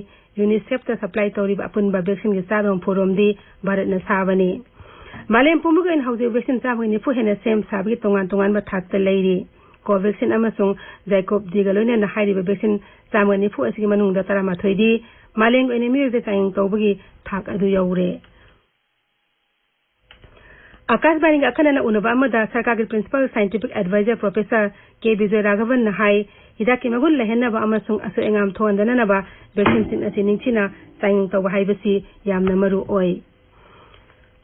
UNICEFꯇ supply ꯇꯧꯔꯤꯕ ꯑꯄꯨꯟꯕ vaccineꯒꯤ ꯆꯥꯗ ꯍꯨꯝꯐꯨ ꯔꯣꯝꯗꯤ ꯚꯥꯔꯠꯅ ꯁꯥꯕꯅꯤ꯫ ꯃꯥꯂꯦꯝ ꯄꯨꯝꯕꯒꯤ ꯑꯣꯏꯅ ꯍꯧꯖꯤꯛ vaccine ꯆꯥꯝꯃꯒ ꯅꯤꯐꯨ ꯍꯦꯟꯅ ꯁꯦꯝ ꯁꯥꯕꯒꯤ ꯇꯣꯉꯥꯟ ꯇꯣꯉꯥꯟꯕ ꯊꯥꯛꯇ ꯂꯩꯔꯤ꯫ Covaxin ꯑꯃꯁꯨꯡ ZyCoV-Dꯒ ꯂꯣꯏꯅꯅ ꯍꯥꯏꯔꯤꯕ vaccine ꯆꯥꯝꯃꯒ ꯅꯤꯐꯨ ꯑꯁꯤꯒꯤ ꯃꯅꯨꯡꯗ ꯇꯔꯥꯃꯥꯊꯣꯏꯗꯤ ꯃꯥꯂꯦꯝꯒꯤ ꯑꯣꯏꯅ ꯃꯤꯑꯣꯏꯕꯗ ꯆꯥꯡꯌꯦꯡ ꯇꯧꯕꯒꯤ ꯊꯥꯛ ꯑꯗꯨ ꯌꯧꯔꯦ꯫ ꯑꯀꯥꯁꯕꯥꯅꯤꯒꯤ ꯑꯈꯟꯅꯅ ꯎꯅꯕ ꯑꯃꯗ ꯁꯔꯀꯥꯔꯒꯤ Principal Scientific Advisor Professor ꯀꯦ ꯕꯤꯖꯣꯏꯔꯥꯘꯕꯟꯅ ꯍꯥꯏ, ꯍꯤꯗꯥꯛꯀꯤ ꯃꯒꯨꯟ ꯂꯩꯍꯟꯅꯕ ꯑꯃꯁꯨꯡ ꯑꯁꯣꯏ ꯑꯉꯥꯝ ꯊꯣꯛꯍꯟꯗꯅꯕ vaccineꯁꯤꯡ ꯑꯁꯤ ꯅꯤꯡꯊꯤꯅ ꯆꯥꯡꯌꯦꯡ ꯇꯧꯕ ꯍꯥꯏꯕꯁꯤ ꯌꯥꯝꯅ ꯃꯔꯨ ꯑꯣꯏ꯫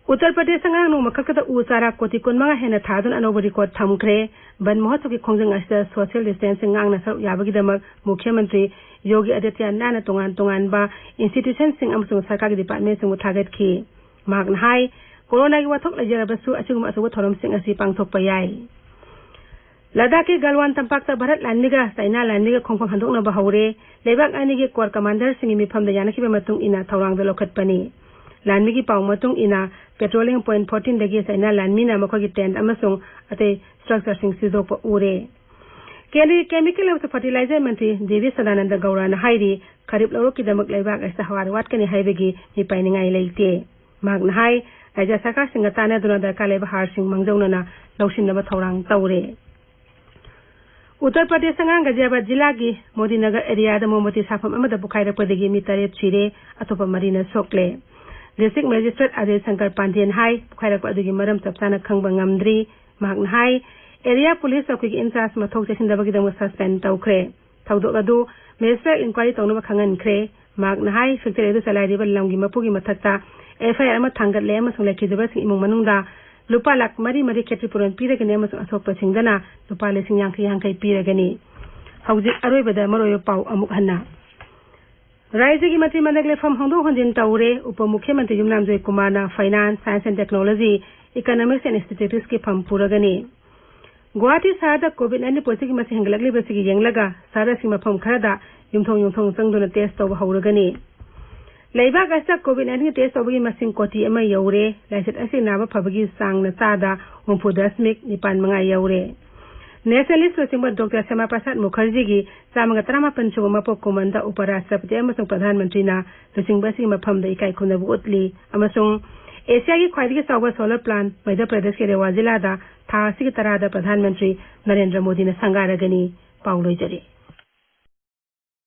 ꯎꯠꯇꯔ ꯄ꯭ꯔꯗꯦꯁꯇ ꯉꯔꯥꯡ ꯅꯣꯡꯃ ꯈꯛꯇꯗ ꯎ ꯆꯥꯔꯥ ꯀꯣꯇꯤ ꯀꯨꯟꯃꯉꯥ ꯍꯦꯟꯅ ꯊꯥꯗꯨꯅ ꯑꯅꯧꯕ record ꯊꯝꯈ꯭ꯔꯦ꯫ ꯕꯟ ꯃꯍꯣꯠꯁꯕꯒꯤ ꯈꯣꯡꯖꯪ ꯑꯁꯤꯗ social distancing ꯉꯥꯛꯅ ꯁꯔꯨꯛ ꯌꯥꯕꯒꯤꯗꯃꯛ ꯃꯨꯈ꯭ꯌ ꯃꯟꯇ꯭ꯔꯤ ꯌꯣꯒꯤ ꯑꯥꯗꯤꯇ꯭ꯌꯅꯥꯊꯅ ꯇꯣꯉꯥꯟ ꯇꯣꯉꯥꯟꯕ institutionꯁꯤꯡ ꯑꯃꯁꯨꯡ ꯁꯔꯀꯥꯔꯒꯤ departmentꯁꯤꯡꯕꯨ ꯊꯥꯒꯠꯈꯤ꯫ ꯃꯍꯥꯛꯅ ꯍꯥꯏ, ꯀꯣꯔꯣꯅꯥꯒꯤ ꯋꯥꯊꯣꯛ ꯂꯩꯖꯔꯕꯁꯨ ꯑꯁꯤꯒꯨꯝꯕ ꯑꯆꯧꯕ ꯊꯧꯔꯝꯁꯤꯡ ꯑꯁꯤ ꯄꯥꯡꯊꯣꯛꯄ ꯌꯥꯏ꯫ ꯂꯗꯥꯈꯀꯤ ꯒꯜꯋꯥꯟ ꯇꯝꯄꯥꯛꯇ ꯚꯥꯔꯠ ꯂꯥꯟꯃꯤꯒ ꯆꯥꯏꯅꯥ ꯂꯥꯟꯃꯤꯒ ꯈꯣꯡꯐꯝ ꯍꯟꯗꯣꯛꯅꯕ ꯍꯧꯔꯦ꯫ ꯂꯩꯕꯥꯛ ꯑꯅꯤꯒꯤ core commanderꯁꯤꯡꯒꯤ ꯃꯤꯐꯝꯗ ꯌꯥꯅꯈꯤꯕ ꯃꯇꯨꯡ ꯏꯟꯅ ꯊꯧꯔꯥꯡꯗꯣ ꯂꯧꯈꯠꯄꯅꯤ꯫ ꯂꯥꯟꯃꯤꯒꯤ ꯄꯥꯎ ꯃꯇꯨꯡ ꯏꯟꯅ, patrolling point fourteenꯗꯒꯤ ꯆꯥꯏꯅꯥ ꯂꯥꯟꯃꯤꯅ ꯃꯈꯣꯏꯒꯤ tent ꯑꯃꯁꯨꯡ ꯑꯇꯩ structureꯁꯤꯡ ꯁꯤꯗꯣꯛꯄ ꯎꯔꯦ꯫ ꯀꯦꯟꯗ꯭ꯔꯒꯤ chemical ꯑꯃꯁꯨꯡ fertilizer ꯃꯟꯇ꯭ꯔꯤ ꯗꯦꯕꯤ ꯁꯗꯥꯅꯟꯗ ꯒꯧꯔꯥꯅ ꯍꯥꯏꯔꯤ, ꯈꯔꯤꯞ ꯂꯧꯔꯣꯛꯀꯤꯗꯃꯛ ꯂꯩꯕꯥꯛ ꯑꯁꯤꯗ ꯍꯋꯥꯏ ꯋꯥꯠꯀꯅꯤ ꯍꯥꯏꯕꯒꯤ ꯃꯤꯄꯥꯏꯅꯤꯡꯉꯥꯏ ꯂꯩꯇꯦ꯫ ꯃꯍꯥꯛꯅ ꯍꯥꯏ, ꯔꯥꯖ꯭ꯌ ꯁꯔꯀꯥꯔꯁꯤꯡꯒ ꯇꯥꯟꯅꯗꯨꯅ ꯗꯔꯀꯥꯔ ꯂꯩꯕ ꯍꯥꯔꯁꯤꯡ ꯃꯥꯡꯖꯧꯅꯅ ꯂꯧꯁꯤꯟꯅꯕ ꯊꯧꯔꯥꯡ ꯇꯧꯔꯦ꯫ ꯎꯠꯇꯔ ꯄ꯭ꯔꯗꯦꯁ ꯑꯉꯥꯡ ꯒꯖꯤꯌꯥꯕꯥꯗ ꯖꯤꯂꯥꯒꯤ ꯃꯣꯗꯤꯅꯒꯔ ꯑꯦꯔꯤꯌꯥꯗ ꯃꯣꯝꯕꯇꯤ ꯁꯥꯐꯝ ꯑꯃꯗ ꯄꯣꯈꯥꯏꯔꯛꯄꯗꯒꯤ ꯃꯤ ꯇꯔꯦꯠ ꯁꯤꯔꯦ, ꯑꯇꯣꯞꯄ ꯃꯔꯤꯅ ꯁꯣꯛꯂꯦ꯫ District Magistrate ꯑꯖꯌ ꯁꯪꯀꯔ ꯄꯥꯟꯗꯦꯅ ꯍꯥꯏ, ꯄꯣꯈꯥꯏꯔꯛꯄ ꯑꯗꯨꯒꯤ ꯃꯔꯝ ꯆꯞ ꯆꯥꯅ ꯈꯪꯕ ꯉꯝꯗ꯭ꯔꯤ꯫ ꯃꯍꯥꯛꯅ ꯍꯥꯏ, ꯑꯦꯔꯤꯌꯥ ꯄꯨꯂꯤꯁ ꯆꯧꯀꯤꯒꯤ ꯏꯟꯆꯥꯔꯖ ꯃꯊꯧ ꯆꯦꯛꯁꯤꯟꯗꯕꯒꯤꯗꯃꯛ suspend ꯇꯧꯈ꯭ꯔꯦ꯫ ꯊꯧꯗꯣꯛ ꯑꯗꯨ magistrate inquiry ꯇꯧꯅꯕ ꯈꯪꯍꯟꯈ꯭ꯔꯦ꯫ ꯃꯍꯥꯛꯅ ꯍꯥꯏ, factory ꯑꯗꯨ ꯆꯂꯥꯏꯔꯤꯕ ꯂꯝꯒꯤ ꯃꯄꯨꯒꯤ ꯃꯊꯛꯇ FIR ꯑꯃ ꯊꯥꯡꯒꯠꯂꯦ ꯑꯃꯁꯨꯡ ꯂꯩꯈꯤꯗꯕꯁꯤꯡ ꯏꯃꯨꯡ ꯃꯅꯨꯡꯗ ꯂꯨꯄꯥ ꯂꯥꯈ ꯃꯔꯤ ꯃꯔꯤ ꯈꯦꯇ꯭ꯔꯤꯄꯨꯔꯣꯟ ꯄꯤꯔꯒꯅꯤ ꯑꯃꯁꯨꯡ ꯑꯁꯣꯛꯄꯁꯤꯡꯗꯅ ꯂꯨꯄꯥ ꯂꯤꯁꯤꯡ ꯌꯥꯡꯈꯩ ꯌꯥꯡꯈꯩ ꯄꯤꯔꯒꯅꯤ꯫ ꯍꯧꯖꯤꯛ ꯑꯔꯣꯏꯕꯗ ꯃꯔꯨꯑꯣꯏꯕ ꯄꯥꯎ ꯑꯃꯨꯛ ꯍꯟꯅ꯫ ꯔꯥꯖ꯭ꯌꯒꯤ ꯃꯟꯇ꯭ꯔꯤ ꯃꯟꯗꯜꯒꯤ ꯂꯩꯐꯝ ꯍꯣꯡꯗꯣꯛ ꯍꯣꯟꯖꯤꯟ ꯇꯧꯔꯦ꯫ ꯎꯄ ꯃꯨꯈ꯭ꯌ ꯃꯟꯇ꯭ꯔꯤ ꯌꯨꯝꯅꯥꯝ ꯖꯣꯏꯀꯨꯃꯥꯔꯅ Finance, Science and Technology, Economics and Statisticsꯀꯤ ꯐꯝ ꯄꯨꯔꯒꯅꯤ꯫ ꯒꯨꯋꯥꯍꯥꯇꯤ ꯁꯍꯔꯗ COVID nineteen positive ꯃꯁꯤꯡ ꯍꯦꯟꯒꯠꯂꯛꯂꯤꯕꯁꯤꯒꯤ ꯌꯦꯡꯂꯒ ꯁꯍꯔ ꯑꯁꯤꯒꯤ ꯃꯐꯝ ꯈꯔꯗ ꯌꯨꯝꯊꯣꯡ ꯌꯨꯝꯊꯣꯡ ꯆꯪꯗꯨꯅ test ꯇꯧꯕ ꯍꯧꯔꯒꯅꯤ꯫ ꯂꯩꯕꯥꯛ ꯑꯁꯤꯗ COVID nineteen test ꯇꯧꯕꯒꯤ ꯃꯁꯤꯡ ꯀꯣꯇꯤ ꯑꯃ ꯌꯧꯔꯦ꯫ ꯂꯥꯏꯆꯠ ꯑꯁꯤ ꯅꯥꯕ ꯐꯕꯒꯤ ꯆꯥꯡꯅ ꯆꯥꯗ ꯍꯨꯝꯐꯨ ꯗꯁꯃꯤꯛ ꯅꯤꯄꯥꯟ ꯃꯉꯥ ꯌꯧꯔꯦ꯫ Nationalist ꯂꯨꯆꯤꯡꯕ ꯗꯣꯛꯇꯔ ꯁ꯭ꯌꯥꯃꯥ ꯄ꯭ꯔꯁꯥꯗ ꯃꯨꯈꯔꯖꯤꯒꯤ ꯆꯥꯝꯃꯒ ꯇꯔꯥꯃꯥꯄꯟ ꯁꯨꯕ ꯃꯄꯣꯛ ꯀꯨꯝꯑꯣꯟꯗ ꯎꯄ ꯔꯥꯁꯇ꯭ꯔꯄꯇꯤ ꯑꯃꯁꯨꯡ ꯄ꯭ꯔꯙꯥꯟ ꯃꯟꯇ꯭ꯔꯤꯅ ꯂꯨꯆꯤꯡꯕꯁꯤꯒꯤ ꯃꯐꯝꯗ ꯏꯀꯥꯏ ꯈꯨꯝꯅꯕ ꯎꯠꯂꯤ ꯑꯃꯁꯨꯡ ꯑꯦꯁꯤꯌꯥꯒꯤ ꯈ꯭ꯋꯥꯏꯗꯒꯤ ꯆꯥꯎꯕ solar plant ꯃꯙ꯭ꯌ ꯄ꯭ꯔꯗꯦꯁꯀꯤ ꯔꯦꯋꯥ ꯖꯤꯂꯥꯗ ꯊꯥ ꯑꯁꯤꯒꯤ ꯇꯔꯥꯗ ꯄ꯭ꯔꯙꯥꯟ ꯃꯟꯇ꯭ꯔꯤ ꯅꯔꯦꯟꯗ꯭ꯔ ꯃꯣꯗꯤꯅ ꯁꯪꯒꯥꯔꯒꯅꯤ꯫ ꯄꯥꯎ ꯂꯣꯏꯖꯔꯦ꯫